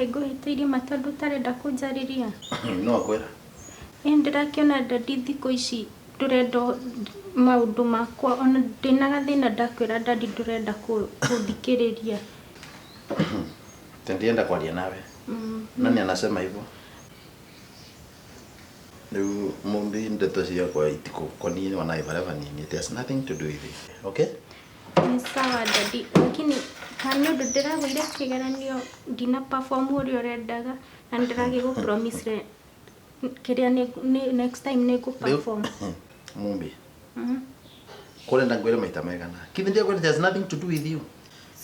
Kaĩ ngũhĩtĩirie ma tondũ ũtarenda kũnjarĩria? No akwĩra. Ĩ ndĩrakĩona daddy thikũ ici ndũrenda maũndũ makwa ona ndĩna gathĩna ndakwĩra daddy ndũrenda kũthikĩrĩria. Ndienda kwaria nawe. Nani anasema hivyo? Rĩu Mumbi ndeto ciakwa itikũkoniĩ ona ĩbarĩa banini. It has nothing to do with it. Okay? Nĩ sawa daddy, lakini kana nĩ ũndũ ndĩragũire kĩgeranio ndina perform ũrĩa ũrendaga na nĩ promise kĩrĩa nĩ next time nĩ ngũ perform. Mumbi. Kũrenda ngwĩre maita megana. Kithi ndiakwĩra it has nothing to do with you.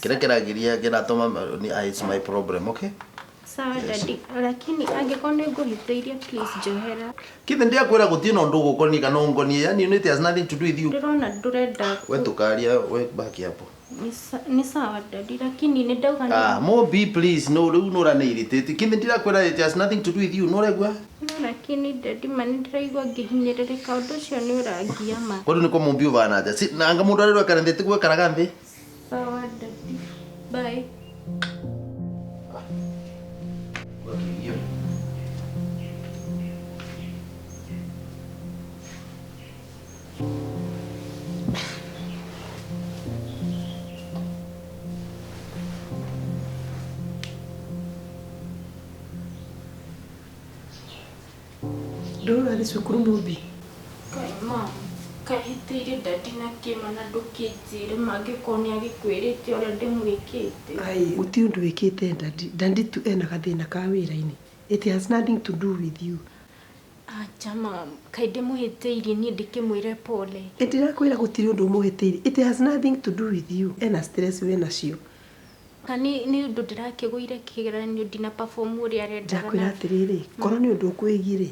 Kĩrĩa kĩragiria kĩratũma ni it's my problem, okay? Sawa daddy, lakini angĩkorwo nĩ ngũhĩtĩirie please njohera. Kithi ndiakwĩra gũtirĩ na ũndũ ũgũkoniĩ kana ũngoniĩ. Yani it has nothing to do with you. Ndĩrona ndũrenda. We tukaria we baki hapo. Nĩ sawa daddy, lakini nĩ ndauga nĩ Ah, Mumbi please, no rĩu nĩ ũrani irritate. Kithi ndirakwĩra it has nothing to do with you. Nĩ ũraigua? No lakini daddy ma nĩ ndĩraigua ngĩhinyĩrĩrĩka ũndũ ũcio nĩ ũrangia ma. Kwani nĩko Mumbi ũbana atĩa? Si na anga mũndũ arĩrwo ekare nthĩ tiguo ekaraga nthĩ. Sawa daddy. Bye. Wakĩgio. Ndũrathiĩ cukuru Mumbi? Kaĩ ma, kaĩ hĩtĩirie daddy na kĩma na ndũkĩnjĩre mangĩkorwo nĩ agĩkwĩrĩte ũrĩa ndĩmwĩkĩte. Ai, gũtirĩ ũndũ wĩkĩte daddy. Daddy tu ena gathĩna ka wĩra-inĩ. It has nothing to do with you. Acha mam, kaĩ ndĩmũhĩtĩirie niĩ ndĩkĩmwĩre pole. Ndĩrakwĩra gũtirĩ ũndũ ũmũhĩtĩirie. It has nothing to do with you. Ena stress wĩ nacio. Ka nĩ ũndũ ndĩrakĩgũire kĩgeranio ndina perform ũrĩa arendaga. Ndakwĩra atĩrĩrĩ, korwo nĩ ũndũ ũkwĩgiĩ rĩ,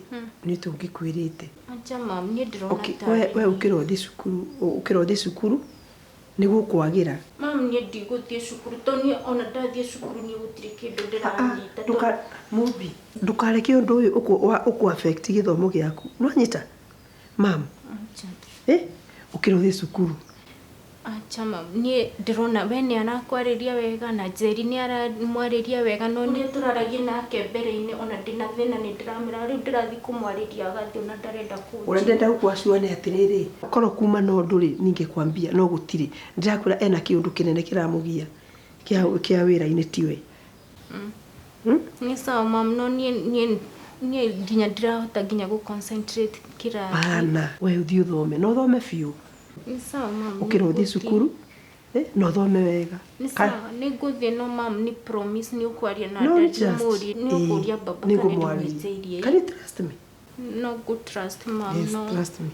nĩ tũngĩkwĩrĩte. Acha mam, niĩ ndĩrona Okay, tarĩ. we ũkĩra ũthiĩ cukuru, ũkĩra ũthiĩ cukuru nĩguo kwagĩra. Mam, niĩ ndigũthiĩ cukuru tondũ niĩ ona ndathiĩ cukuru niĩ gũtirĩ kĩndũ ndĩranyita. Ndũka Mumbi, ndũkareke ũndũ ũyũ ũkũ affect gĩthomo gĩaku. Nĩwanyita? Mam. Acha. Eh? Ũkĩra ũthiĩ cukuru. Acha mam, niĩ ndĩrona we nĩ arakwarĩria wega na Njeri nĩ aramwarĩria wega no niĩ tũraragia nake mbere-inĩ ona ndĩna thĩna nĩ ndĩramwĩra rĩu ndĩrathiĩ kũmwarĩria agathiĩ ona ndarenda Ũrĩa kũnjĩra. ndĩrenda gũkwacua nĩ atĩrĩrĩ, korwo kuma na ũndũ rĩ, ningĩkwambia no gũtirĩ. Ndĩrakwĩra ena kĩũndũ kĩnene kĩramũgia kĩa wĩra-inĩ tiwe. Nĩ sawa mam, no niĩ niĩ nginya ndirahota nginya gũ concentrate kĩrathi. Bana, we ũthiĩ ũthome, na ũthome biũ. Nĩ sawa mam. Ũkĩra ũthiĩ nĩngũthiĩ. cukuru, na ũthome wega. Nĩ sawa, nĩ ngũthiĩ no mam nĩ promise nĩ ũkwaria na No daddy just, ũmũrie, nĩ ũkũria baba nĩ kana ngũmwarĩria. ndĩmũhĩtĩirie. Can you trust me? No ngũ trust mam, Yes, no. trust me.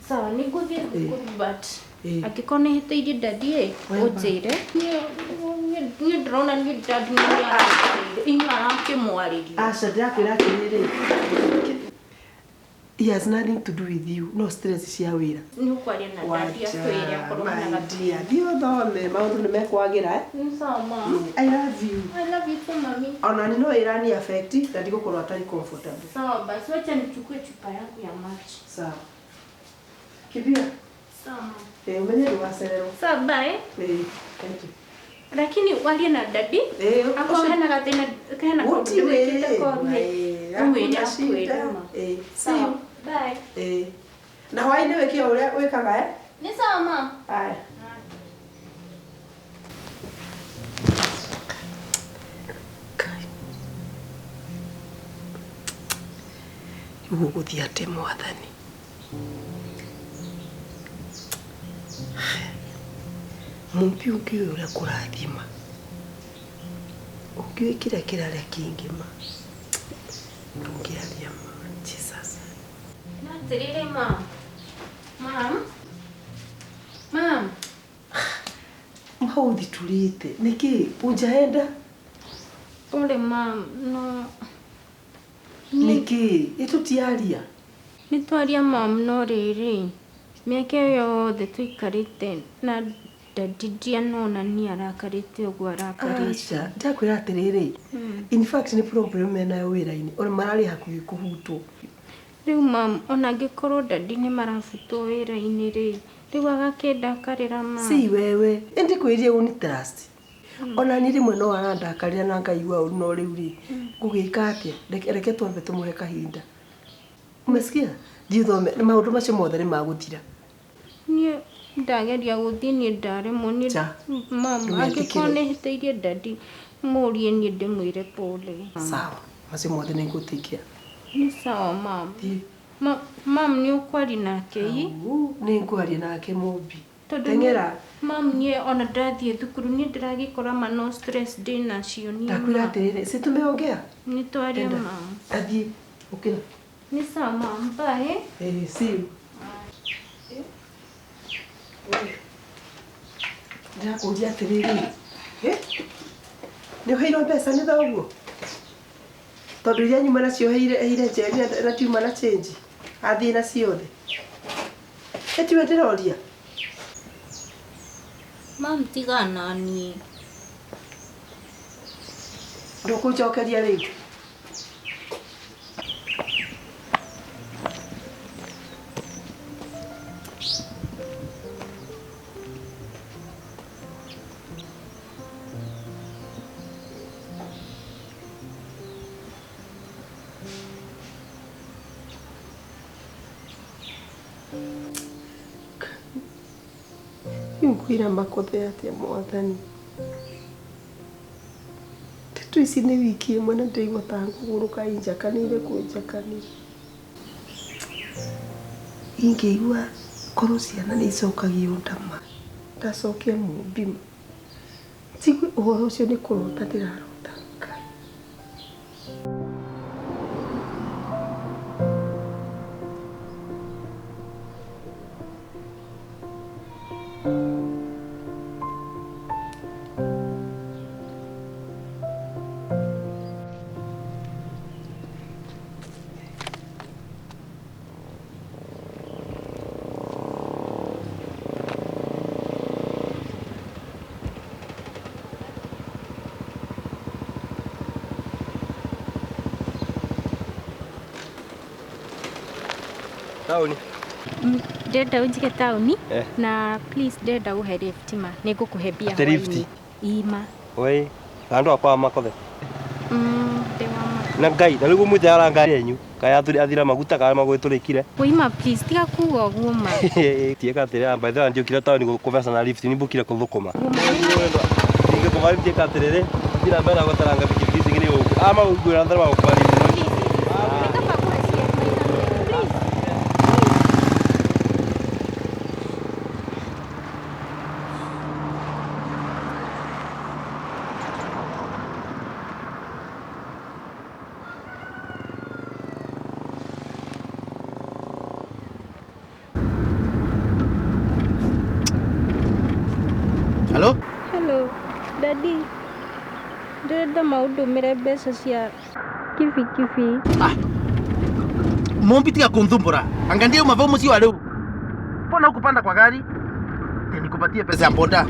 Sawa, nĩ ngũthiĩ thukuru but Eh. angĩkorwo nĩ hĩtĩirie daddy ĩ, Wemba. ũnjĩre. Niĩ ndĩrona niĩ daddy nĩ arahĩtĩirie, inyuĩ arakĩmwarĩria. Aca, ndĩrakwĩra atĩrĩrĩ, he has nothing to do with you, no stress cia wĩra. Nĩ ũkwaria na daddy akwĩre akorwo hena my dear, thiĩ ũthome, maũndũ nĩ mekwagĩra, eh? Nĩ sawa mam. I love you. I love you too mami. Ona nĩ no ĩrani affect na ndigũkorwo atarĩ comfortable. Sawa basi, wacha nichukue chupa yangu ya maji. Sawa. Kimbia. Sawa mam. Eh, umenye ndũgacererwo. Sawa bye. Eh, thank you. Lakini warie na daddy. Eh, Akorwo ũcio- hena gathĩna hena kaũndũ Gũtirĩ. wĩkĩte koru rĩ, Eh, ũmwĩre hakuna shida. akwĩre ma. Eh, see Sawa. you. Bye. Eh. Na hwaĩ-inĩ wĩke o ũrĩa wĩkaga, eh? Nĩ sawa mam. Haya. Kai. Rĩu gũgũthiĩ atĩa mwathani? Mumbi ũngĩũĩ ũrĩa kũrathima, ũngĩũĩ kĩrĩa kĩrarĩa kĩngĩ ma, ndũngĩaria ma. Jesus. Na atĩrĩrĩ mam. Mam. Mam. Maũthi tũrĩte nĩkĩ unjaenda Pole mam, no nĩkĩ ĩtũtiaria nĩ twaria mam no rĩrĩ mĩaka ĩyo yothe tũikarĩte na daddy ndianona niĩ arakarĩte ũguo arakarĩte. Aca, ndakwĩra atĩrĩrĩ, in fact nĩ problem menayo wĩra-inĩ ona mararĩ hakuhĩ kũhutwo. Rĩu mam, ona angĩkorwo daddy nĩ marabutwo wĩra-inĩ rĩ, rĩu agakĩndakarĩra mam. Si wewe, ĩndĩ kwĩrie uni trust. Ona niĩ rĩmwe no arandakarĩra na ngaigua ũru no rĩu rĩ ngũgĩka atĩa? Reke twambe tũmũhe kahinda. Umesikia? Thiĩ ũthome maũndũ macio mothe nĩ magũthira. Niĩ ndageria gũthiĩ niĩ ndaremwo niĩ Cha. Mam, Ndũgetĩkĩre. angĩkorwo nĩ hĩtĩirie daddy mũrie niĩ ndĩmwĩre pole. Sawa. Macio mothe nĩ ngũtikia. Nĩ sawa mam. Thiĩ. Mam nĩ ũkwaria nake ĩ? Nĩ ngwaria nake Mũmbi. Tondũ Teng'era. Mam niĩ ona ndathiĩ thukuru niĩ ndĩragĩkora ma no stress ndĩnacio niĩ. Ndakwĩra Ma. atĩrĩrĩ, si tumeongea? Nĩ twaria Enda. mam. Athiĩ. Ũkĩra. Nĩ sawa mam, bye. Eh, see you. Ndĩrakũria atĩrĩrĩ, eh? Nĩ ũheirwo mbeca nĩ thoguo? Tondũ iria nyuma nacio heire heire Njeri na tiuma na change. Athiĩ na ciothe. Ĩ tiwe ndĩroria? Mam tigana niĩ. Ndũkũnjokeria rĩu. Rĩu ngwĩra makothe atĩa mwathani? Ndeto ici nĩ wiki ĩmwe na ndĩraigua ta ngũgũrũka injakanĩire kũnjakanĩra. Ingĩigua korwo ciana nĩ icokagio ndama, ndacokia Mũmbi ma. Njigue ũhoro ũcio nĩ kũrota ndĩrarota. Ngai. Taũni. Ndĩrenda ũnjige taũni Eh. na please ndĩrenda ũhe lift ma nĩ ngũkũhe mbia Atĩ lift? hwaĩ-inĩ. Ĩ ma. Oi, andũ akwa makothe. Ndĩ wa ma. Na Ngai, na rĩu mwĩte ara ngari yenyu. Kaya athira maguta kana magwĩtũrĩkire. Wĩ ma please tiga kuga ũguo ma. Tieka atĩrĩ, by the way ndiũkire taũni kũbeca na lift, nimbũkire kũthũkũma. Ingĩkũba lift ĩka atĩrĩrĩ, thira mbere na gũtaranga bikibiki cigĩrĩ ũguo. Ama ũguo na thara gũkũba lift. Nĩ kaba kũhe ciana please. Hello? Hello, daddy. Ndĩrenda maũndũmĩre mbeca cia kibikibi. Mumbi tiga kunthumbura. Angalia umavaa msi wa leo. Mbona hukupanda kwa gari? Ndio nikupatie pesa ya boda.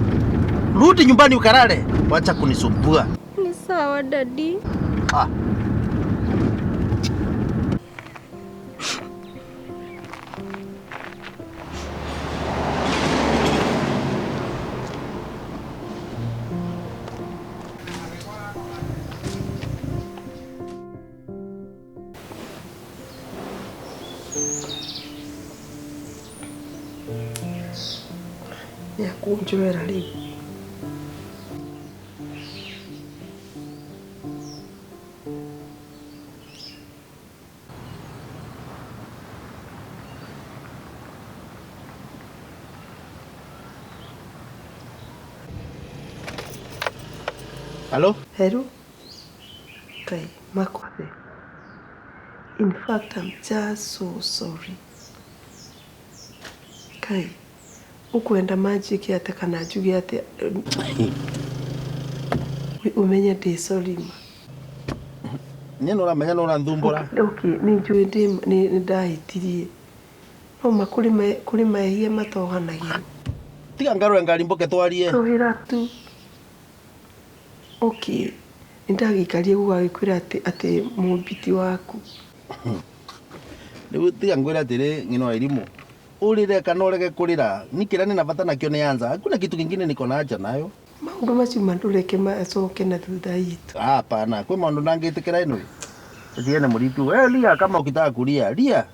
Rudi nyumbani ukalale. Wacha kunisumbua. Nĩ sawa daddy. Ah. Nĩ akũnjoera rĩu. Hello? Hello? Ngai, makothe. In fact, I'm just so sorry. Ngai, ũkwenda manjĩke atĩa kana njuge atĩa? Ũmenye ndĩ sorry ma. Niĩ nĩ ũramenya nĩ ũranthumbũra. Okay, nĩ njũĩ nĩ ndahĩtirie. No ma kũrĩ mehia matohanagĩrwo. Tiga ngarũre ngari mbũke twarie. Tũhĩra tu. Okay, nĩ ndagĩikarie gũgagĩkwĩra atĩ Mũmbi ti waku. Rĩu tiga ngwĩre atĩrĩ ng'ino wa irimũ. Ũrĩre kana ũrege kũrĩra. Ni kĩrĩa nĩna bata nakĩo nĩ answer. Hakuna kitu kingine niko na haja nayo. Maũndũ macio mandũreke macoke na thutha itũ. Hapana, kwi maundu ndangitikira ino. Tiene muritu. Eh, lia kama ukitaka kulia, lia.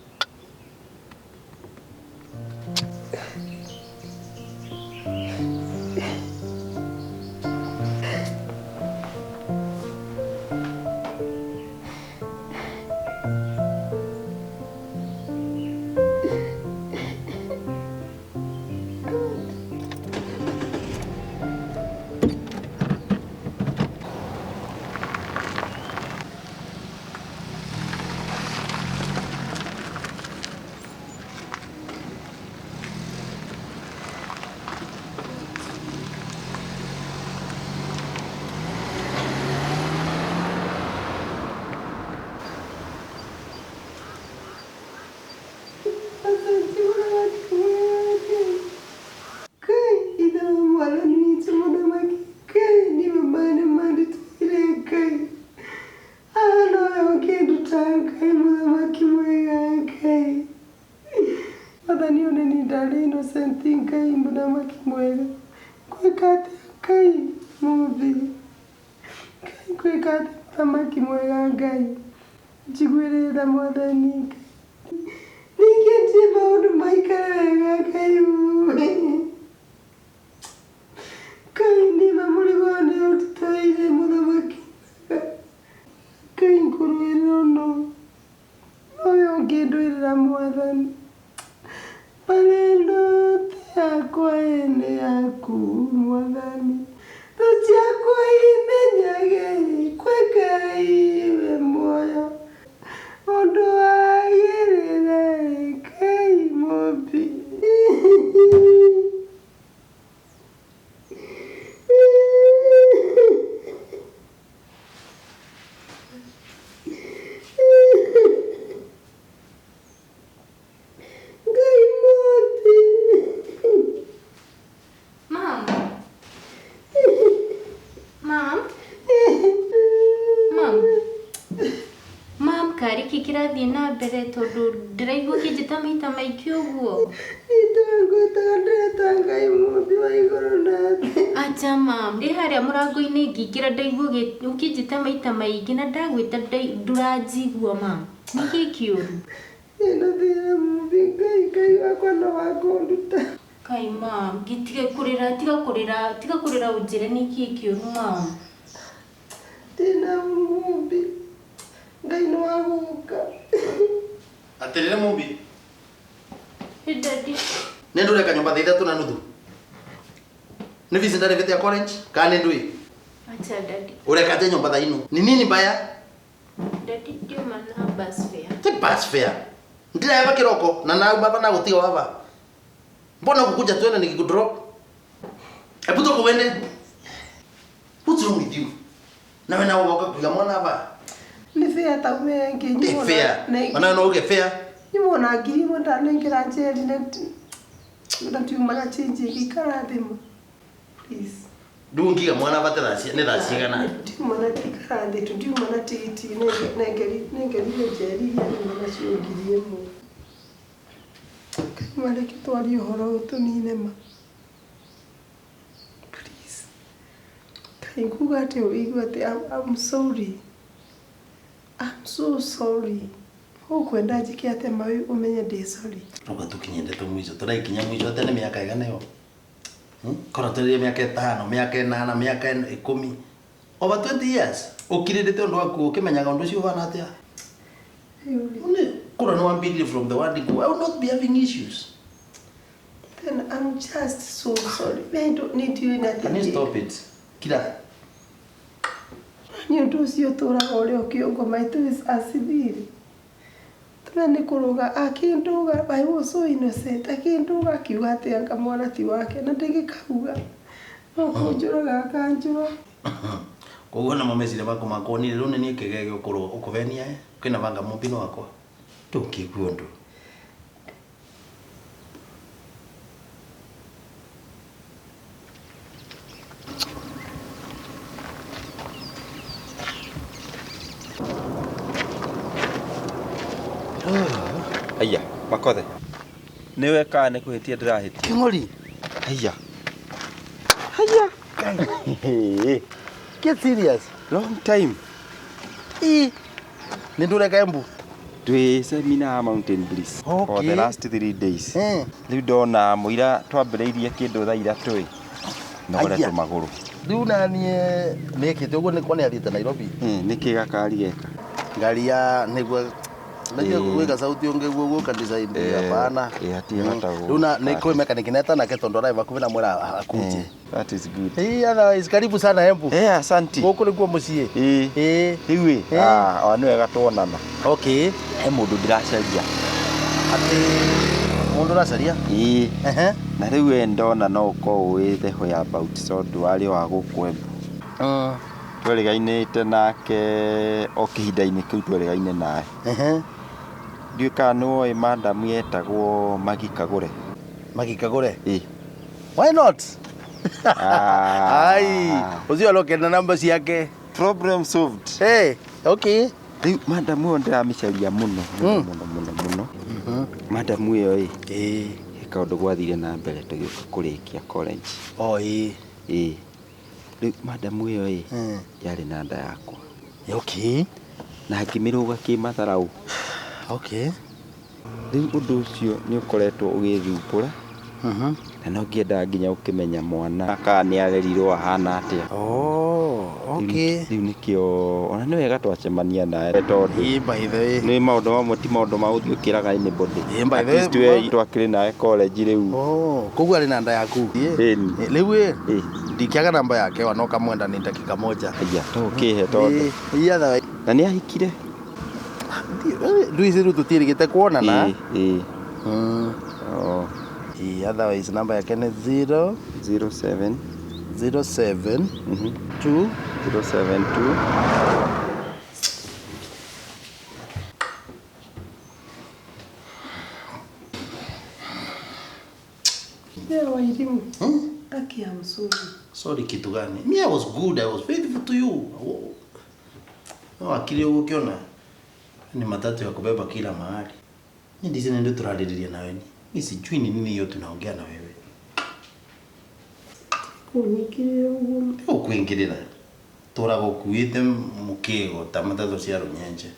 Kĩrathiĩ na mbere tondũ ndĩraigua ũkĩnjĩta maita maingĩ ũguo. Ndĩreta Ngai mũmbi wa igũrũ na thĩ. Acha mam, ndĩ harĩa mũrango-inĩ ngĩingĩra ndaigua ũkĩnjĩta maita maingĩ na ndagwĩta ndũranjigua mam. Nĩkĩ kĩũru? Ĩno thĩna mũmbi Ngai, Ngai wakwa no wakũnduta. Kai mam, gĩtige kũrĩra, tiga kũrĩra, tiga kũrĩra ũnjĩre nĩkĩ kĩũru mam. Ndĩna mũmbi Ngai nĩ wa gũka. Atirire mumbi. Daddy. Nĩ ndũreka nyũmba thaa ithatũ na nuthu. Nĩ fees ndarĩbĩte ya college kana nĩ ndũĩ? Acha daddy. Ũreka atĩa nyũmba thaa ino? Ni nini mbaya? Daddy ndiuma na bus fare. Ti bus fare. Ndĩraheba kĩroko na nauma ba na gũtiga waba. Mbona kukuja tuende nikikudrop? Hebu toka uende. What's wrong with you? Nawe nawe woka kuiga mwana ba. Nĩ fair ta ũmenge Ti fair. Ona no uge fair. Nyimona ngiri ĩmwe ndanengera Njeri na ndiuma na change ĩgĩikara thĩ ma. Please. Ndungiga mwana bate thaa nĩ thaa cigana. Ndiuma na ikara thĩ tu ndiuma na tigiti nengerire Njeri iria nyuma nacio 1,000. Ngai mareke twarie ũhoro ũyũ tũnine ma. Please. Ngai nguga atĩ ũigue atĩ I'm sorry. I'm so sorry. Ũkwenda njĩke atĩa ma ũmenye ndĩ sorry. Roka tukinyende mwico turaikinya mwico atĩa nĩ mĩaka ĩgana ĩyo. Korwo tũrĩ mĩaka ĩtano, mĩaka ĩnana, mĩaka 10. Over 20 years. Ũkirĩrĩte ũndũ waku ũkĩmenyaga ũndũ ũcio ũhana atĩa. Korwo nĩ wambĩrĩrie from the word go, I will not be having issues. Then I'm just so sorry. I don't need you in Can you stop it? Kira. Nĩ ũndũ ũcio ũtũraga ũrĩa ũkĩongo maitũ acibiri. Tũna nĩ kũrũga akĩndũga I was so innocent akĩndũga akiuga atĩ anga mwana ti wake na ndĩgĩkauga no kũnjũraga akanjũra. Koguo namo meciria makwa makonire rĩu nĩ niĩ kĩgege ũkũrwo ũkũvenia kwĩna banga mũmbino wakwa ndũngĩigua ũndũ. Haiya, makothe. Nĩwe kana nĩ kũhĩtia ndĩrahĩtia? Kĩng'ori. Haiya. Haiya. Get serious. Long time. Ii. Nĩ ndũreka Embu? Twĩ seminar Mountain Bliss Okay. for the last 3 days. Eh. Rĩu ndona mũira twambĩrĩirie kĩndũ thaa 3 ĩ. Nogoretwo Aya. magũrũ. Rĩu naniĩ nĩkĩte ũguo nĩ nĩ athiĩte Nairobi. Eh, nĩkĩ gakari geka? Ngari ya nĩguo najua Eh. gwĩka sauti ũngĩ guo guoka design Eh, hapana. eh, hatirĩ bata Rĩu na nĩ kwĩ mechanic neta nake tondũ ararĩ hakuhĩ na mwĩra akuje. Eh, that is good. Eh, otherwise karibu sana Embu. Eh, asante. Gũkũ nĩkuo mũciĩ. Eh. Eh. Rĩu ĩ, Eh. ah, o nĩ wega tuonana. Okay. He mũndũ ndĩracaria. Atĩ mũndũ ũracaria? Ĩĩ. Ehe. Na rĩu we ndona no ũkorwo ũĩ the whereabout tondũ warĩ wa gũkũ Embu. Twerĩgainĩte nake o kĩhinda-inĩ kĩu twerĩgaine naye. Ehe. Ndiũĩ kana nĩ woĩ madam yetagwo Magi Kagũre. Magi Kagũre? Ĩĩ. Why not? Ah. Ai, ũcio aroke na namba ciake. Problem solved. Hey, okay. Rĩu madam ĩyo ndĩramĩcaria mũno mũno mũno mũno mũno. Madam ĩyo ĩ. Ĩĩ. He kaũndũ gwathire na mbere tũgĩũka kũrĩkia college. Oh, ĩĩ. Ĩĩ. Rĩu madam ĩyo ĩ yarĩ na nda yakwa. Okay. Na ngĩmĩrũga kĩmatharaũ. Okay. Rĩu ũndũ ũcio nĩ ũkoretwo ũgĩthumbũra. Na no ngĩendaga nginya ũkĩmenya mwana kana nĩ arerirwo ahana atĩa. Oh, okay. Rĩu nĩkĩo ona nĩ wega twacemania nawe tondũ Ĩĩ, by the way. nĩ maũndũ mamwe ti maũndũ ma gũthiĩ ũkĩraga anybody. Ĩĩ, by At the way, least we twakĩrĩ nawe college rĩu. Oh, koguo arĩ na nda yaku. Ĩni. Rĩu ĩ ndikĩaga namba yake wana ũkamwenda ni dakika moja. Aya, to ũkĩhe tondũ. Ĩĩ, otherwise. Na nĩ ahikire? Ndũ ici rĩu tũtiĩrĩgĩte kuonana. Ĩĩ, ĩĩ. Oh. Ĩĩ, otherwise namba yake nĩ 0 07 07 2 072 Yeah, Wairimu. Aki, I'm sorry. Sorry kitu gani? Me, I was good. I was faithful to you. No, akili ũgũkĩona ni matatu ya kubeba kila mahali. Ni ndizi ndio turarĩrĩria nawe ni. Mimi sijui ni nini hiyo tunaongea na wewe. Kũnyingĩrĩra ũguo. Ũkwingĩrĩra. Tũraga ũkuĩte mũkĩgo ta matatũ cia rũnyenje.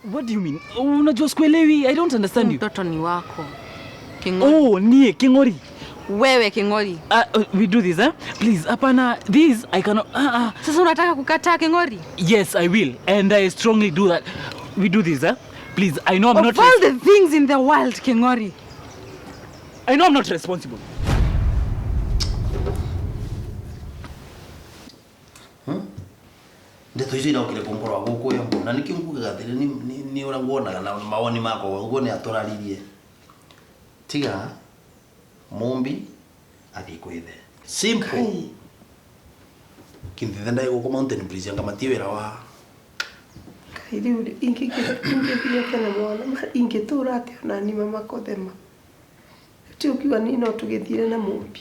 What do you mean? Unajua sikuelewi. I don't understand you. Mtoto ni wako. King'ori. Oh, nie King'ori. Wewe King'ori. We do this, eh? Please, hapana. This I cannot. Sasa unataka kukataa King'ori? Yes, I will. And I strongly do that. We do this, eh? Please, I know I'm Of not all the things in the world, King'ori. I know I'm not responsible. Ndeto icio iraukire kũngorwa gũkũ Embu na nĩkĩo ngugaga atĩrĩ nĩ ũrĩa nguonaga na mawoni makwa ũguo nĩ atũraririe. Tiga Mumbi athiĩ kwĩ ithe. Simple. Kinthithe ndaĩ gũkũ Mountain Breeze anga matie wĩra wa Kai rĩu ingĩthiĩ atĩa na mwana? Ingĩtũra atĩa ona niĩ mama kothema? Ti ũkiuga niĩ no tũgĩthire na Mũmbi.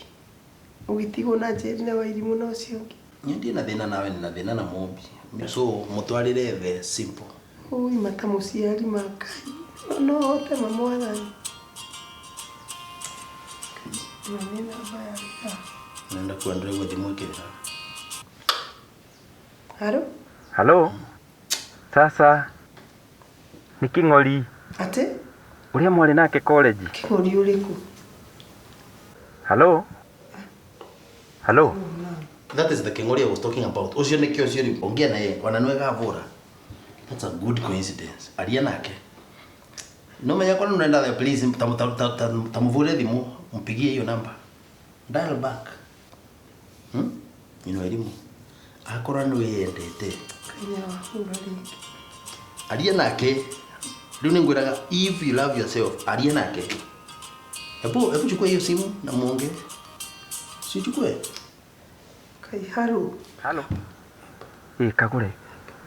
Ũgĩtigwo na Njeri na Wairimũ na ũcio ũngĩ. Niĩ ndirĩ na thĩna nawe nĩ na thĩna na Mumbi. So mũtwarĩre the simple. Ui mata mũciari ma Ngai. No hote ma mwathani. Ĩno nĩ namba ya wĩra. Nenda kuendelea gwa thimũ ĩkĩrĩra. Haro? Halo? Sasa nĩ King'ori Atĩ? ũrĩa mwarĩ nake college. King'ori ũrĩkũ? Halo? Halo? That is the King'ori I was talking about. Ũcio nĩkĩo ũcio rĩu ongea naye ona nĩwe gavũra. That's a good coincidence. Aria nake. No menya kwa nĩ ũrenda please tamũvũre thimũ mpigie hiyo namba. Dial back. Ino elimu. Akorwo nĩ wĩyendete. Kanya wahũra rĩngĩ. Aria nake. Rĩu nĩ ngwĩraga if you love yourself, aria nake. Hebu chukua hiyo simu na muongee. Si uchukue. Kai haro. Halo? Ĩ Kagũre,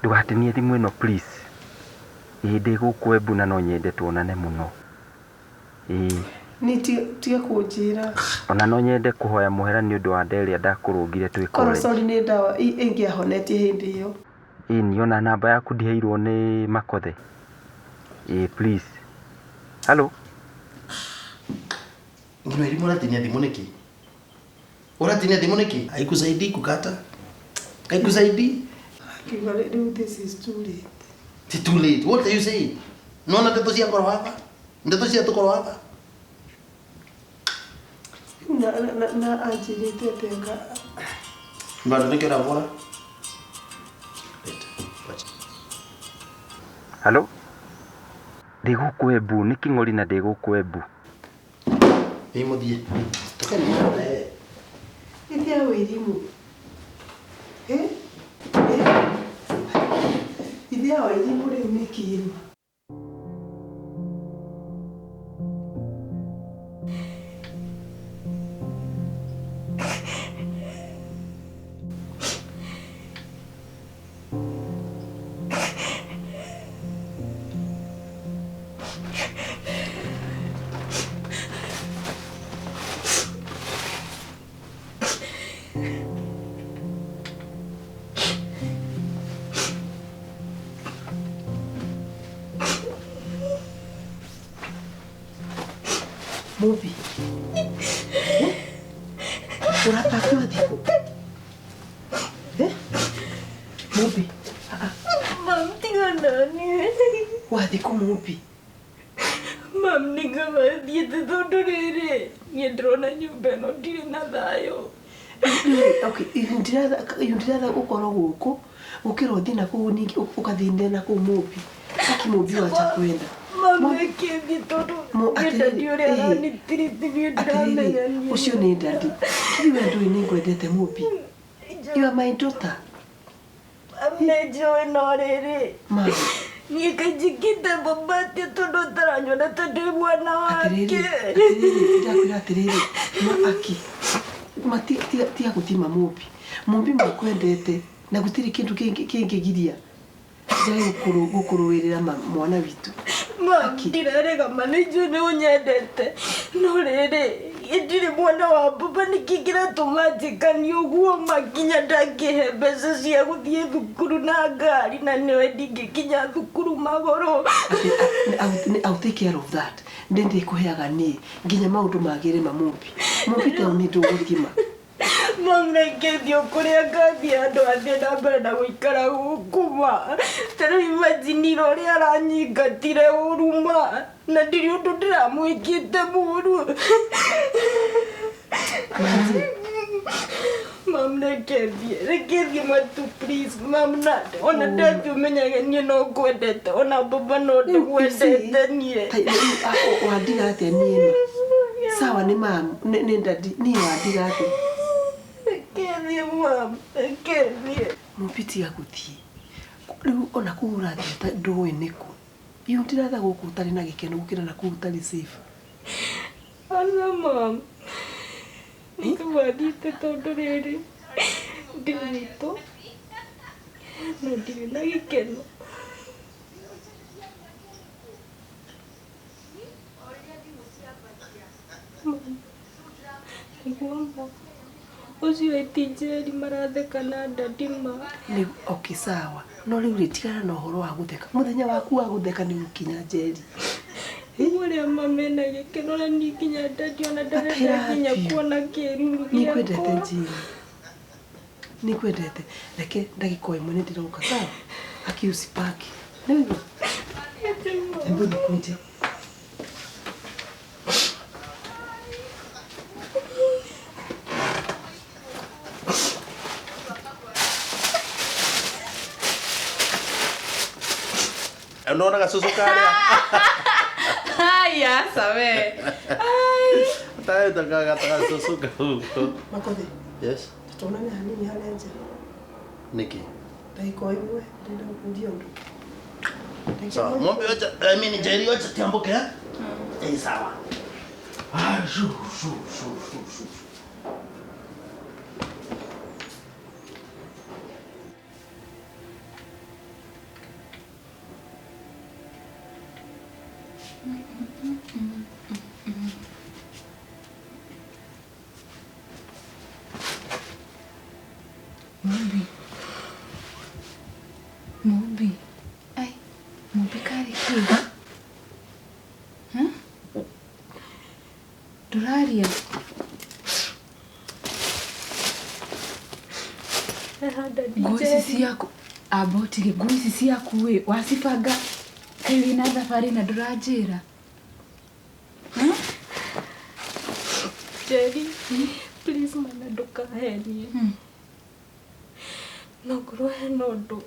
ndũgatinie thimũ ĩno please. Ĩ ndĩ gũkũ Embu na no nyende tuonane mũno. Ĩ Nĩ tiga kũnjĩra. ona no nyende kũhoya mũhera nĩ ũndũ wa nda ĩrĩa ndakũrũngire twĩ Korwo college. sorry nĩ ndawa ĩngĩahonetie hĩndĩ ĩyo. Ĩ ni ona namba yaku ndiheirwo nĩ Makothe. Ĩ please. Halo? Ngino elimu ũratinia thimũ nĩkĩ? Ũratinia thimũ nĩkĩ? Haikusaidii kukata. Haikusaidii. Akiuga rĩu this is too late. Ti too late. What are you saying? Nona ndeto cia ngoro hapa? Ndeto cia tukoro hapa? Na na na anjĩrĩte atĩa Bado nĩkĩo ũrahũra? Leta. Wacha. Halo? Ndĩ gũkũ Embu, nĩ Kĩng'ori na ndĩ gũkũ Embu. Ĩ mũthiĩ. Tokeni na yeye. Ithe ya wĩrimũ. Eh? Eh? Ithe ya wĩrimũ rĩu nĩ kĩma. Mubi. Ũrapakiwa thikũ? Eh? Mubi. Mam, tiga nani. Wathiĩ kũ Mubi? Mam, nĩngamathiĩte tondũ rĩrĩ niĩ ndĩrona nyũmba ĩno ndirĩ na thayũ. Okay, ndiratha gũkorwo gũkũ gũkĩra ũthiĩ na kũu ningĩ ũkathĩnĩre na kũu Mubi. Aki Mubi wacha kwenda. Mam, reke thiĩ tondũ niĩ daddy ũrĩa aranitirithi niĩ ndiramenya Atĩrĩrĩ, ũcio nĩ daddy. Hihi we ndũĩ nĩ ngwendete Mubi? You are my daughter. Nĩnjũĩ no rĩrĩ Mama. niĩ kainjĩkĩte baba atĩa tondũ ũtaranyona ta ndĩ mwana wake. Atĩrĩrĩ, atĩrĩrĩ, ndakwĩra atĩrĩrĩ, ma aki ma tiga gũthima Mũmbi. Mũmbi makwendete na gũtirĩ kĩndũ kĩngĩgiria njage gũkũrũĩrĩra mwana witũ. Mam, ndirarega ma nĩnjũĩ nĩ ũnyendete no rĩrĩ ndirĩ mwana wa baba nĩkĩ kĩratũma njĩkanie ũguo ma nginya ndangĩhe mbeca cia gũthiĩ thukuru na ngari na nĩwe ndingĩkinya thukuru magũrũ. I'll take care of that. Nĩ ndĩkũheaga niĩ nginya maũndũ magĩre ma Mũmbi. Mũmbi ta nĩ ndũgũthima. Mam, reke thiĩ kũrĩa ngathiĩ andũ athiĩ na mbere na gũikara gũkũ ma. Ta rĩu imagine ira ũrĩa aranyingatire ũru ma na ndirĩ ũndũ ndĩramwĩkĩte mũru. Mam, reke thiĩ matu please mam, na ona ndathiĩ ũmenyage niĩ no ngwendete ona baba no ndĩmwendete niĩ. Wandiga atĩa niĩ ma? Sawa nĩ mam, nĩ daddy, niĩ wandiga atĩa? Reke thiĩ mam, reke thiĩ. Mũmbi tiga gũthiĩ. Rĩu ona kũu ũrathiĩ ndũĩ nĩkũ. Iũ ndiratha gũkũ ũtarĩ na gĩkeno gũkĩra na kũu ũtarĩ safe. Aca mam, nĩkũmathiĩte tondũ rĩrĩ ndĩ gwitũ no ndirĩ na gĩkeno. Mam, nĩguo ma ũcio eti Njeri maratheka na daddy ma. Rĩu okay sawa, no rĩu rĩ tigana na ũhoro wa gũtheka. Mũthenya waku wa gũtheka nĩ ũgũkinya Njeri. Ũrĩa ma mena gĩkeno na niĩ nginya daddy ona ndarenda nginya kuona kĩruru Nĩngwendete gĩakwa. Njeri. Nĩngwendete. Reke ndagĩka o ĩmwe nĩndĩroka sawa? Aki usipaki. Nĩwaigua? Hebu nikuje. Unaona gasusu karĩa? Haya, sawe. Ai. Tayo gasusu kau. Makothi. Yes. Tuonane hanini harĩa nja. Nĩkĩ? Ndagĩka o ĩmwe ndĩrenda gũkũria ũndũ. Sawa, Mombi wacha, I mean Njeri wacha tiambuke eh? Eh, sawa. Ah, shu shu shu shu shu. Mumbi. Mumbi. Ai, Mumbi karĩ kĩ? Ndũrarĩra? Ũraria? Nguo ici ciaku amba ũtige nguo ici ciaku ĩ wacibanga kaĩ wĩna thabarĩ na ndũranjĩra. Njeri, please mana ndũkahenie. No ngorwo hena ũndũ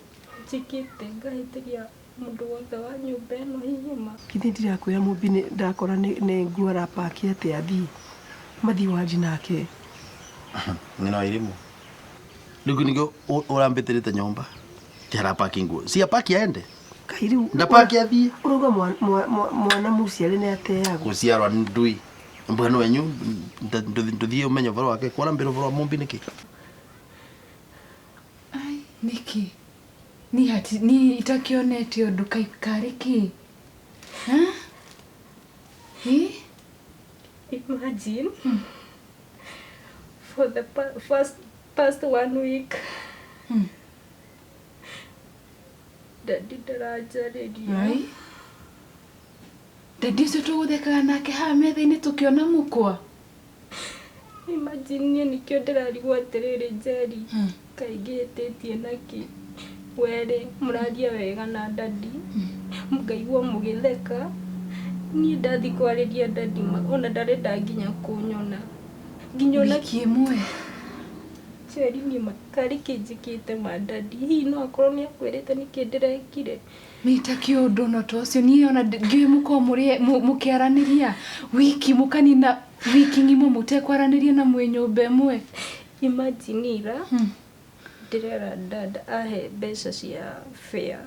njĩkĩte ngahĩtĩria mũndũ wothe wa nyũmba ĩno hihi ma. Githĩ ndirakwĩra Mũmbi nĩ ndakora nĩ nguo arapaki atĩ athiĩ mathiĩ wanji nake. Nyina wa irimũ. Rĩu nĩkĩo ũrambĩtĩrĩte nyũmba. Ti arapaki nguo. Si apaki aende. Kai rĩu Ndapaki athiĩ. Ũrauga mwana mũciare nĩ ateagwo. Gũciarwa nĩ ndui. Mbwenu wenyu ndũthiĩ ũmenye ũhoro wake. Kwara mbere ũhoro wa Mũmbi nĩkĩ? Ai, nĩkĩ? Niĩ hati niĩ itakĩonete ũndũ kaĩ karĩ kĩ? Ha? Ĩ? Imagine for the first past one week Daddy ndaranjarĩria. Ai. Daddy ũcio tũgũthekaga nake haha metha-inĩ tũkĩona mũkwa. Imagine niĩ nĩkĩo ndĩrarigwo atĩrĩrĩ Njeri, kaĩ ngĩhĩtĩtie nakĩ? Werĩ mũraria wega na daddy, mũkaigua mũgĩtheka, niĩ ndathiĩ kwarĩria daddy ona ndarenda nginya kũnyona. Nginya ona Wiki ĩmwe. Njeri niĩ ma karĩ kĩ njĩkĩte ma daddy? Hihi no akorwo nĩ akwĩrĩte nĩkĩ ndĩrekire? Niĩ itakĩũĩ ũndũ ona ta ũcio niĩ ona ndiũĩ mũkoragwo mũkĩaranĩria wiki mũkanina wiki ng'ima mũtekwaranĩria na mwĩ nyũmba ĩmwe. Imagine ira ndĩrera dad ahe mbeca cia fare.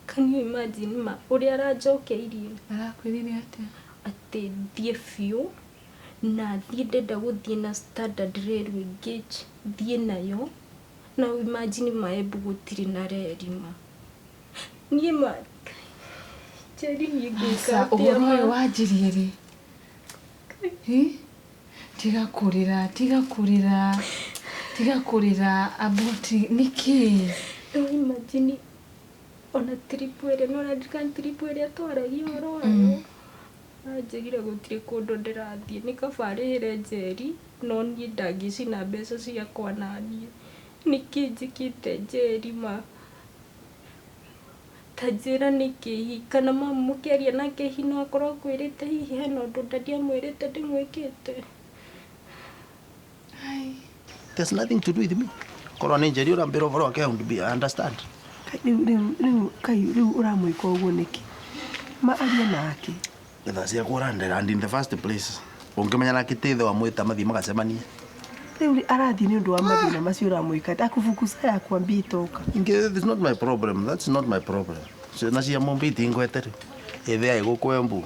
Can you imagine ma ũrĩa aranjokeirie? Arakwĩrire atĩa? Atĩ thiĩ biũ na thiĩ ndenda gũthiĩ na Standard Railway Gauge thiĩ nayo na imagine ma Embu gũtirĩ na reri ma. Niĩ ma Njeri niĩ ngwĩka Aca atĩa ũhoro ma? ũyũ wanjirie rĩ? Ĩ? Tiga kũrĩra, tiga kũrĩra, tiga kũrĩra aboti nĩkĩ? No imagine ona trip ĩrĩa nĩ ũraririkana trip ĩrĩa twaragia ũhoro wayo? Anjĩrire gũtirĩ kũndũ ndĩrathiĩ nĩ kaba arĩhĩre Njeri no niĩ ndangĩcina mbeca ciakwa naniĩ. Nĩkĩ njĩkĩte Njeri ma? Ta njĩra nĩkĩ hihi kana mamu mũkĩaria nake hihi no akorwo akwĩrĩte hihi hena ũndũ daddy amwĩrĩte ndĩmwĩkĩte? Ai. There's nothing to do with me. Korwo nĩ Njeri ũrambĩra ũhoro wake I would be I understand. Kai rĩu rĩu rĩu kai rĩu ũramwĩka ũguo nĩkĩ? Ma arie nake. Thaa ciakwa ũrandera and in the first place ũngĩmenya nake ti ithe wa mwĩta mathiĩ magacemanie. Rĩu arathiĩ nĩ ũndũ wa mathĩna macio ũramwĩka akufukuza yakwambia itoka. Inge, it's not my problem. That's not my problem. Ciana cia Mũmbi itingwete rĩ. Ĩthe agĩgũkũ Embu.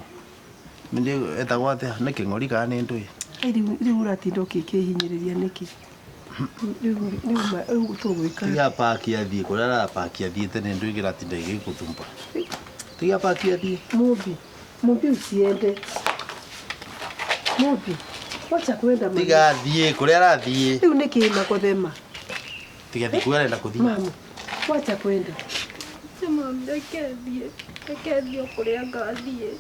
Nĩ etagwo atĩa? Nĩ kĩng'ori kana nĩ ndũĩ? Ai rĩu rĩu ũratinda ũkĩkĩhinyĩrĩria nĩkĩ? Rĩu rĩu rĩu tũgwĩka. Tiga paki athiĩ kũrĩa arapaki athiĩte nĩ ndũĩ kĩratinda gĩgĩgũthumbũra. Tiga paki athiĩ. Mũmbi, Mũmbi usiende. Mũmbi, wacha kwenda mami. Tiga athiĩ kũrĩa arathiĩ. Rĩu nĩkĩ makothema? Tiga athiĩ kũrĩa arenda kũthiĩ. Mamu, wacha kwenda. Mami reke thiĩ, reke thiĩ o kũrĩa ngathiĩ.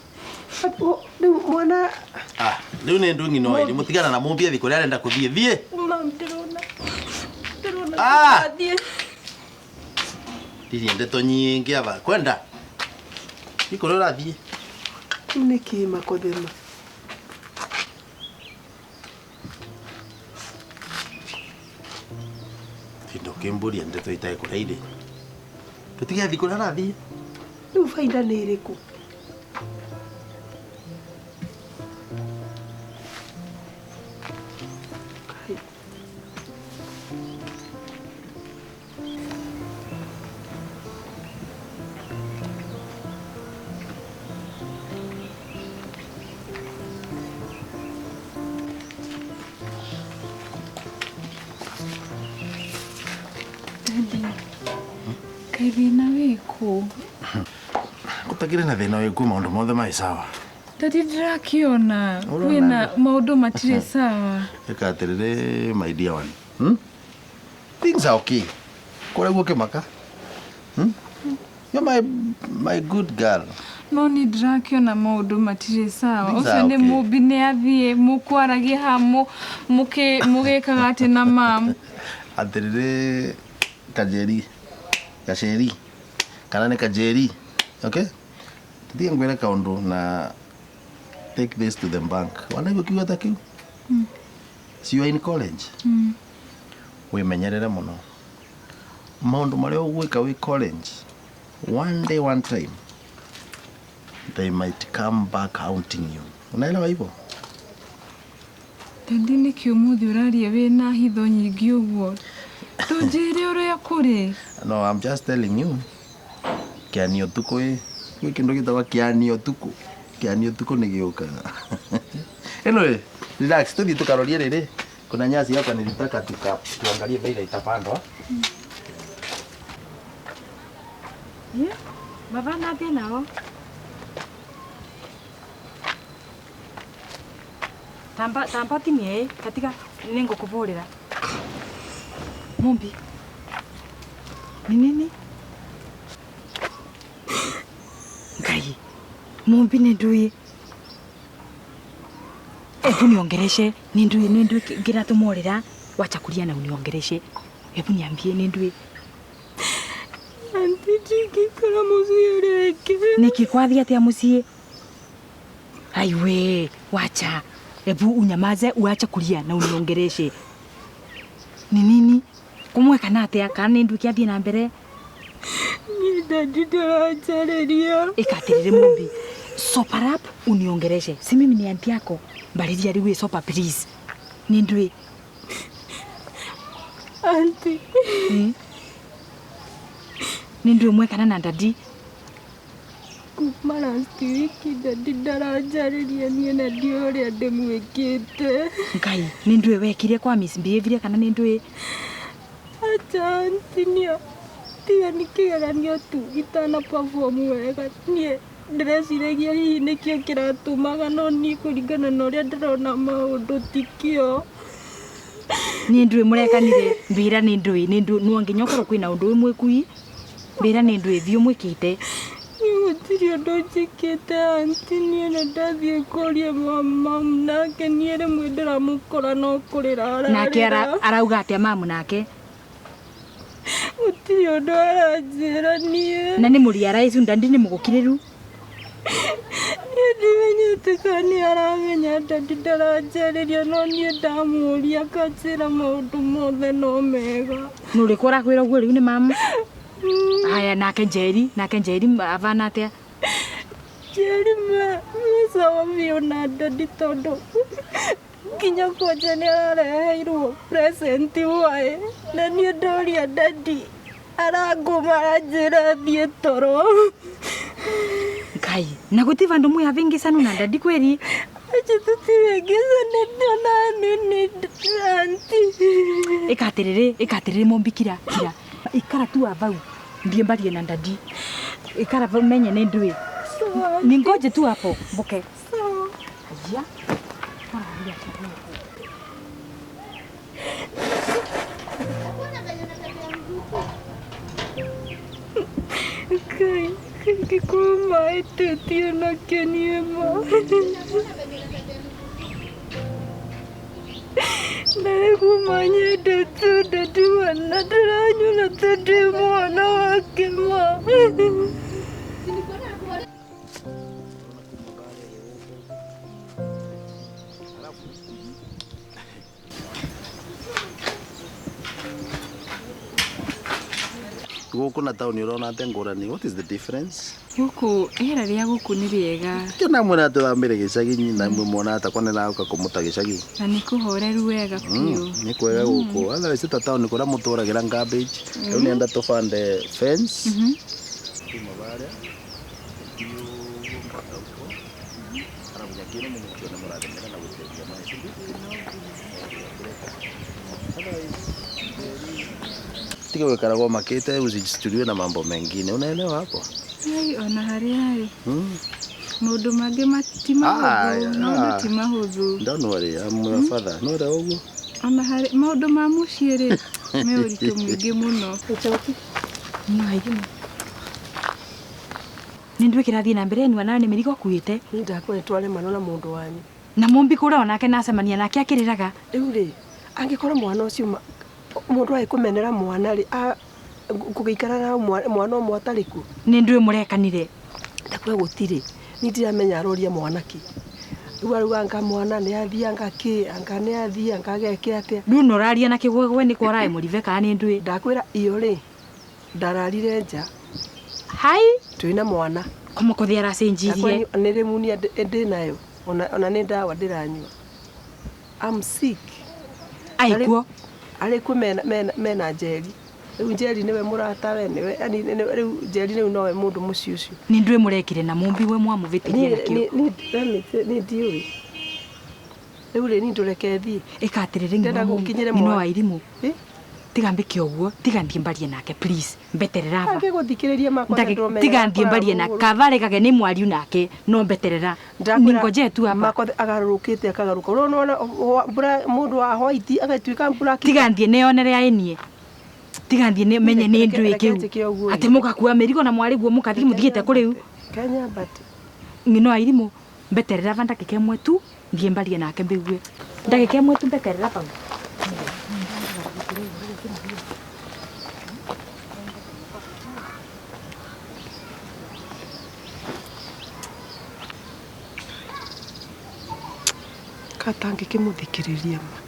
Rĩu mwana Ah, rĩu nĩ ndũĩ ng'ina wa irimũ. Tigana na Mũmbi athiĩ kũrĩa arenda kũthiĩ. Thiĩ. Mami ndĩrona ndĩrona Ah! ngathiĩ. Ndirie ndeto nyingĩ aba. Kwenda. Thiĩ kũrĩa ũrathiĩ. Rĩu nĩkĩ makothema? Tinda ũkĩmbũria ndeto itarĩ kũrĩa irĩ. Tũtige athiĩ kũrĩa arathiĩ. Rĩu baida nĩ ĩrĩkũ? Kai. Daddy. Kaĩ thĩna wĩkũ? Gũtakĩrĩ na thĩna wĩkũ maũndũ mothe marĩ sawa. Daddy ndĩrakĩona Ũrona kwĩna andũ. maũndũ matirĩ sawa. Ĩka atĩrĩrĩ my dear one. Hmm? Things are okay. Kũrĩa guo kĩmaka. Hmm? You're my good girl. No niĩ ndĩrakĩona maũndũ matirĩ sawa. Things Ũcio are nĩ okay. mũmbi nĩ athiĩ mũkwaragia haha mũgĩkaga atĩ na mam. Atĩrĩrĩ Kajeri, Gaceri, kana nĩ Kajeri, okay? Tũthiĩ ngwĩre kaũndũ na take this to the bank. Wanaigua kiugo ta kĩu? So you are in college. Wĩmenyerere mũno. Maũndũ marĩa ũgwĩka wĩ college, one day one time, they might come back haunting you. Unaelewa hivyo? Daddy nĩkĩ ũmũthĩ ũraria wĩna hitho nyingĩ ũguo? Tũnjĩre ũrĩa kũrĩ. No, I'm just telling you. Kĩanio tukũ ĩ. Gwĩ kĩndũ gĩtagwo kĩanio tukũ. Kĩanio tukũ nĩ gĩũkaga. Anyway, relax, tũthiĩ tũkarorie rĩrĩ. Kuna nyasi hapa nilitaka tuangalie vile itapandwa. Baba nathiĩ nao. Tamba tamba tinie katika nĩngũkũbũrĩra. Mumbi. Ni nini? Ngai. Mumbi nĩ ndũĩ. Hebu niongereshe nĩ ndũĩ nĩ ndũĩ ngĩratũmorĩra wacha kulia na uniongereshe. Hebu niambie nĩ ndũĩ. Auntie ndingĩikara mũciĩ rĩngĩ. Nĩkĩ kwathiĩ atĩa mũciĩ? Aiwe, wacha. Hebu unyamaze uache kulia na uniongereshe. Ni nini? Kumweka na atia kana nĩ ndũĩ kĩathiĩ na mbere? Niĩ daddy ndaranjarĩria. Ĩkatirĩrĩ Mumbi. Sober up uniongereshe. Si mimi ni auntie yako. Mbarĩria rĩu ĩ sober please. Nĩ ndũĩ. Auntie. Nĩ ndũĩ mwekana na daddy. Kuma last week daddy ndaranjarĩria niĩ na ndiũĩ ũrĩa ndĩmwĩkĩte. Ngai, nĩ ndũĩ wekire kwa misbehavior kana nĩ ndũĩ? Acha auntie niĩ tiga nĩ kĩgeranio tu itana perform wega niĩ ndĩreciragia hihi nĩkĩo kĩratũmaga no niĩ kũringana na ũrĩa ndĩrona maũndũ tikĩo. Nĩ ndũĩ mũrekanire mbĩra nĩ ndũĩ nĩ ndũĩ no nginya ũkorwo kwĩna ũndũ wĩ mwĩkui mbĩra nĩ ndũĩ biũ mwĩkĩte. Niĩ gũtirĩ ũndũ njĩkĩte auntie niĩ na ndathiĩ kũria mamu nake niĩ rĩmwe ndĩramũkora no kũrĩra Nake ararĩra. arauga atĩa mamu nake? Gũtirĩ ũndũ aranjĩra niĩ. Na nĩ mũriaraicu ndandi nĩ mũgũkirĩru? Niĩ ndimenyete kana nĩ aramenya daddy ndaranjarĩria no niĩ ndamũria akanjĩra maũndũ mothe no mega. Nũ ũrĩkũ ũrakwĩra ũguo rĩu nĩ mamu? Haya nake Njeri, nake Njeri avana atĩa? Njeri me sawa biũ na daddy tondũ nginya kwanja nĩ arareheirwo present waĩ na niĩ ndoria daddy arangũma aranjĩra thiĩ toro. Ngai, na gũtirĩ vandũ mwĩ havĩngĩcanu na daddy kweri? Acha tũtirĩngĩcana ona nini auntie. Ĩka atĩrĩrĩ, ĩka atĩrĩrĩ Mumbi kira, kira. Ikara tu vau thiĩ mbarie na daddy. Ikara vau menye nĩ ndũĩ. Ningoje tu hapo mboke. Sawa. Aya. Ngai, ngĩkorwo maĩtĩtie nakĩo niĩ ma. Na rĩu kuma nyendete daddy ma na ndĩranyona ta ndĩ mwana wake ma. Gũkũ na taũni ũrona atĩa ngũrani? What is the difference? Gũkũ rĩera rĩa gũkũ nĩ rĩega. Kĩo namwĩra tũthamĩre gĩcagi na imwe muona takwa nĩ raũka kũmũta gĩcagi. Na nĩ kũhoreru wega biũ. Nĩ kwega gũkũ. Otherwise ta taũni kũrĩa mũtũragĩra garbage. Rĩu nĩenda tũbande fence. Kuma barĩa ũguo mpaka huko. Arabu nyaki ĩno mũgũkĩona mũrathemera na gũitĩrĩria maĩ, si ndio? Tiga gũikaragwo makĩte usijistuliwe na mambo mengine. Unaelewa hapo? Ai, ona harĩa ĩ. Maũndũ mangĩ ti mahũthũ, maũndũ ti mahũthũ. Don't worry, I'm your father. No ũrĩa ũguo. Ona harĩ maũndũ ma mũciĩ rĩ, me ũritũ mũingĩ mũno. Nĩ ndwĩ kĩrathiĩ na mbere ni nayo nĩ mĩrigo akuĩte. Niĩ ndakwĩra nĩtwaremano na mũndũ wanyu. Na Mumbi kũrĩa onake nacemania nake akĩrĩraga. Rĩu rĩ, angĩkorwo mwana ũcio mũndũ agĩkũmenera mwana rĩ, kũgĩikara na mwana ũmwe atarĩ kuo. Nĩ ndwĩ mũrekanire. Ndakwĩra gũtirĩ. Niĩ ndiramenya aroria mwana kĩ. Rĩu arauga anga mwana nĩ athiĩ anga kĩ, anga nĩ athiĩ anga ageke atĩa. Rĩu no ũraria na kĩgwegwe nĩ kwa ũraĩ mũribe kana nĩ ndwĩ. Ndakwĩra iyo rĩ, ndararire nja. Hai. Twĩna mwana. Kũmũkũthĩ aracenjirie. Nĩ rĩmunia ndĩnayo. Ona nĩ ndawa ndĩranyua. I'm sick. Aikuo. Arĩ kuo mena Njeri. Rĩu Njeri nĩwe mũratawe, nĩwe yani rĩu Njeri rĩu nowe mũndũ mũciĩ ũcio. Nĩ ndwĩ mũrekire na Mumbi we mwamũvĩtirie na kĩo. Niĩ ndiũĩ. Rĩu rĩ, niĩ ndũreke thiĩ. Ĩka atĩrĩrĩ ng'ino wa irimũ. Tiga mbĩke ũguo, tiga thiĩ mbarie nake please. Mbeterera aba. Angĩgũthikĩrĩria makwa ndũmenya. Tiga thiĩ mbarie nake. Kaba aregage nĩ mwariu nake no mbeterera. Ningoje tu hapa. Makwa agarũrũkĩte akagarũka. Ũrona mũndũ wa white agatuĩka black. Tiga thiĩ nĩyonere aĩnie. Tiga thiĩ menye nĩ ndwĩ kĩu. Atĩ mũgakua mĩrigo na mwarĩguo mũkathiĩ mũthiĩte kũ rĩu. Kenya but ng'ino wa irimũ mbeterera ba ndagĩka ĩmwe tu thiĩ mbarie nake mbĩgue. Ndagĩka ĩmwe tu mbeterera bau. Katangĩkĩmũthikĩrĩria ma.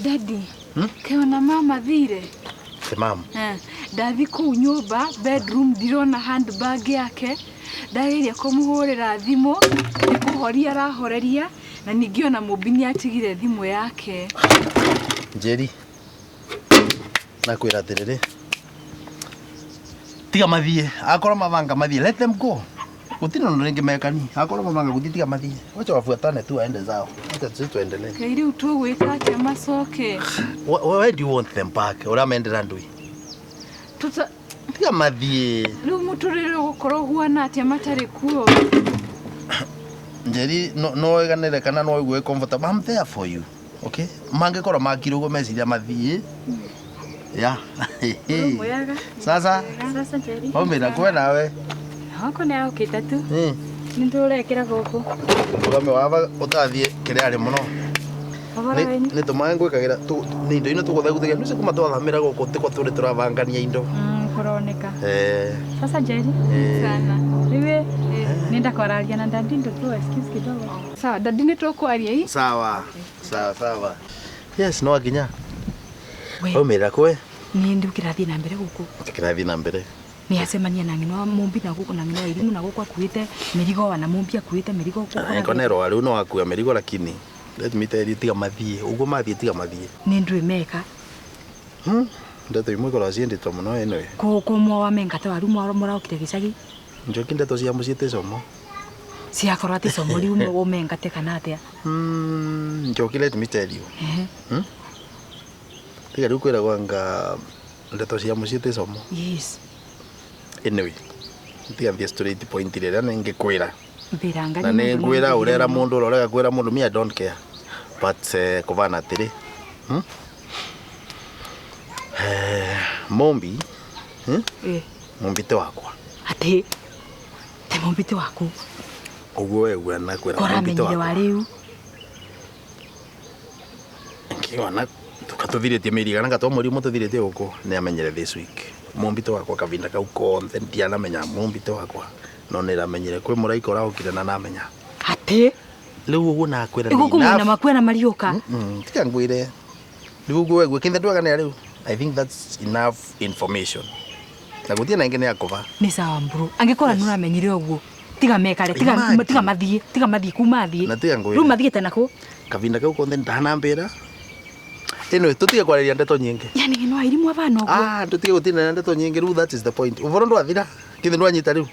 Daddy, keona mama thire. Te mama. Ndathi kũu nyũmba bedroom ndirona handbag yake. Ndageria kũmũhũrĩra thimũ, nĩ kũhoria arahoreria na ningĩ ona Mumbi nĩ atigire thimũ yake. Njeri, nakwĩra atĩrĩrĩ, tiga mathiĩ, akorwo mabanga mathiĩ, let them go. Gũtirĩ ũndũ rĩngĩ mekani, akorwo mabanga gũthiĩ tiga mathiĩ. Wacha wafuatane tu waende zao. Wacha sisi tuendelee. Kaĩ rĩu tũgwĩka atĩa macoke? Why do you want them back? Ũramendera ndũĩ? Tuta tiga mathiĩ. Rĩu mũtũrĩre ũgũkorwo ũhuana atĩa matarĩ kuo? Njeri, no wĩganĩre kana no ũigue comfortable. I'm there for you. Okay? Mangĩkorwo makire ũguo meciria mathiĩ. Yeah. Sasa. Sasa Njeri. Waumĩra kwe nawe. Hako nĩ aũkĩte tu. Nĩ ndũrekĩra gũkũ. Ũgame waba ũtathiĩ kĩrĩa arĩ mũno. Nĩ tũmaĩ ngwĩkagĩra nĩ indo ino tũgũtheguthagia nĩcio kuma twathamĩra gũkũ tĩkwa tũrĩ tũrabangania indo. Kũroneka. Sasa Njeri. Sana. Rĩu nenda kwararia na dadi ndo tu excuse kidogo. Sawa, dadi nĩ tũkwaria ii? Sawa. Sawa sawa. Yes, no nginya. Waumĩra kwe? Niĩ ndĩ kĩrathiĩ na mbere gũkũ. Kĩrathiĩ na mbere. Nĩ acemania na ng'ino wa Mumbi na gũkũ na ng'ino wa irimũ na gũkũ akuĩte mĩrigo wa na Mumbi akuĩte mĩrigo gũkũ. Nĩkonero rĩu no akua mĩrigo lakini let me tell you tiga mathiĩ. Ũguo mathiĩ tiga mathiĩ. Nĩ ndwĩ meka. Ndeto imwe ikoragwo ciendetwo mũno anyway. Kũ mwa wa mengata waru mũraokire gĩcagi. Njoki ndeto cia mũciĩ ti como. Ciakorwo atĩ como rĩu ũmengate kana atĩa? Njoki let me tell you. Tiga rĩu kwĩragwo anga ndeto cia mũciĩ ti como. Yes. Anyway, tiga thiĩ straight point rĩrĩa nĩngĩkwĩra. Mbĩranga Na nĩ ngwĩra ũrera mũndũ ũrorega kwĩra mũndũ me I don't care. But kũbana atĩrĩ. Mumbi. Mumbi te wakwa. Atĩ te Mumbi te waku. Ũguo wegua na kwĩra Mumbi te wakwa. wakwa. Rĩu. Nkiona tukatũthirĩtie mĩeri igana gatwa mweri ũmwe tũthirĩtie gũkũ nĩ amenyere this week. Mumbi te wakwa kavinda kau konthe ndianamenya Mumbi te wakwa. No nĩramenyire kwĩ mũraika ũraũkire na namenya. Atĩ rĩu ũguo nakwĩra nĩ enough. Ĩgũkũ makue na mariũka. Tiga ngwĩre. Rĩu ũguo wegue kĩnthe ndwaganĩra rĩu. I think that's enough information. Na gũtirĩ na ĩngĩ nĩ akũba. Nĩ sawa mburu. Angĩkorwo nĩ ũramenyire ũguo tiga mekare tiga mathiĩ tiga mathiĩ kuma thiĩ. Na tiga ngwĩre. Rĩu mathiĩte nakũ? Kavinda kau konthe ndanambĩra. Anyway, tũtige kwarĩria ndeto nyingĩ. Yani ng'ino wa irimũ abana ũguo. Ah, tũtige gũtinda ndeto nyingĩ rĩu that is the point. Ũboro ndwathira. Kĩndũ ndwanyita rĩu.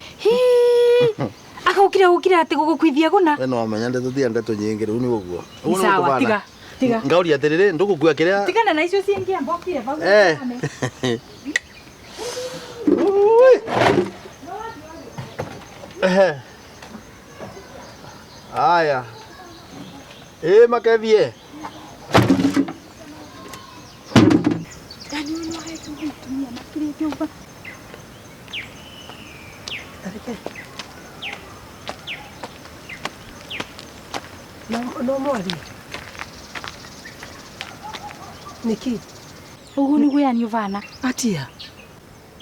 Akaũkire ũkire atĩ gũgũkuithia gũna. We no wamenya ndeto tiga ndeto nyingĩ rĩu nĩ ũguo. Nĩ sawa tiga. Tiga. Ngauria atĩrĩrĩ ndũgũkua kĩrĩa. Tigana na icio ciĩngia mbokire bau. Ui. Haya. Ĩ makethie. Yani no hete mutumia makirite uba. Tareke. No mwarie. Niki? Ugu niguo yani uvana. Atia.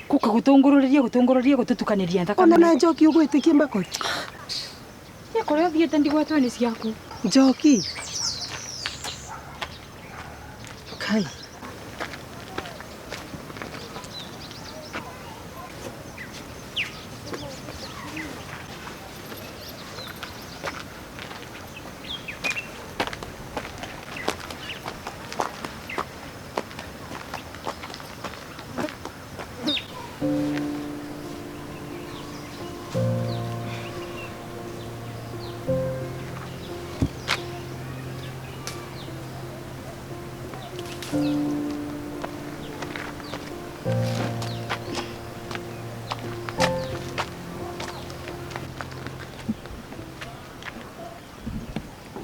Kuka gutungururiria gutungururiria gututukaniria nthakame. Ona na njoki ugwitikia makori. Ya kuria uthiite ndigwatwo ni ciaku. Njoki. Kai.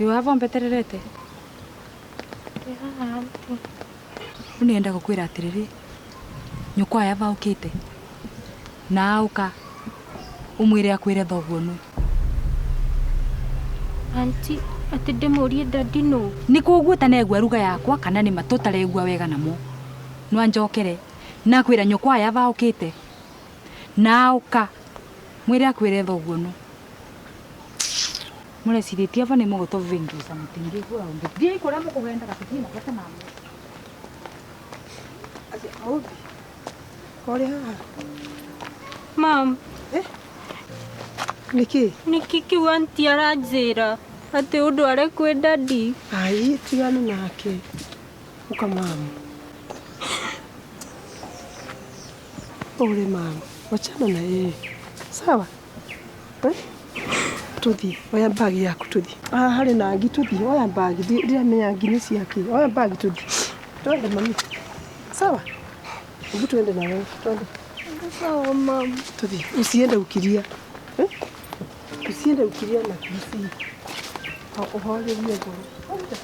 Wava mbetererete unienda gukwira atiriri nyukwa yava ukite na auka umwire akwire thoguo nu. Auntie ati ndimurie dadi no ni kuguo tanegua ruga yakwa kana ni matutaregua wega namo no anjokere na kwira nyukwa yava ukite na auka mwire akwire thoguo nu. Murecirĩtie ava nĩ mũgũtũvĩngĩca mũtingĩigua ũndũ. Thiĩi kũrĩa mũkũgendaga tũtirĩ na bata namo. Atia Mũmbi. Ũrĩ haha? Mam. Eh? Nĩkĩ? Nĩkĩ kĩu auntie aranjĩra atĩ ũndware kwĩ dadi? Ai, tigana nake. Ũka mamu. Pole mama. Wachana na yeye. Sawa? Eh? Tuthi, oya bagi yaku tuthi. Ah, harĩ na ngi tuthi, oya bagi, ndiramenya ngi nĩ ciake. Oya bagi tuthi. Twende mami. Sawa? Hebu tuende na wewe, twende. Sawa mama. Tuthi, usiende ukilia. Eh? Usiende ukilia na kusi. Uhorerie ngoro. Twende.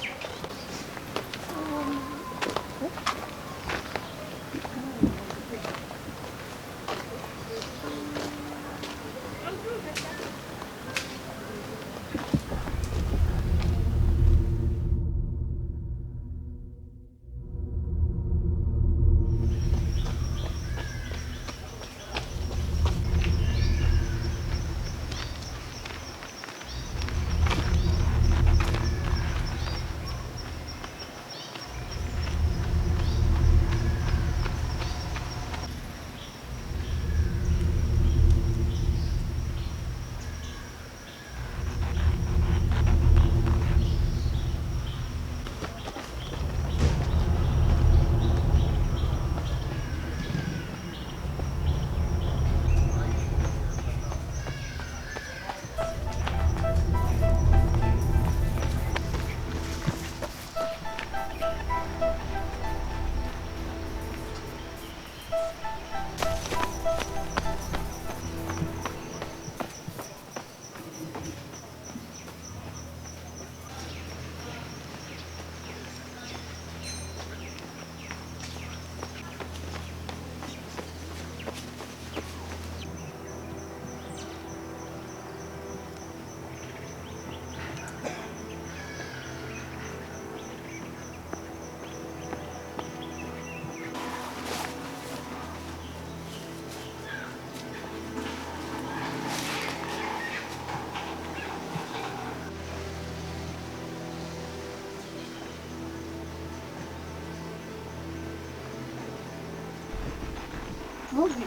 Mũmbi.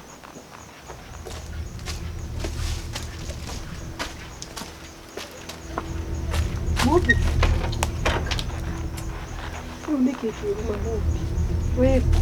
Mũmbi. Rĩu nĩkĩ kĩruma Mũmbi? Wĩkũ?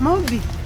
Mombi.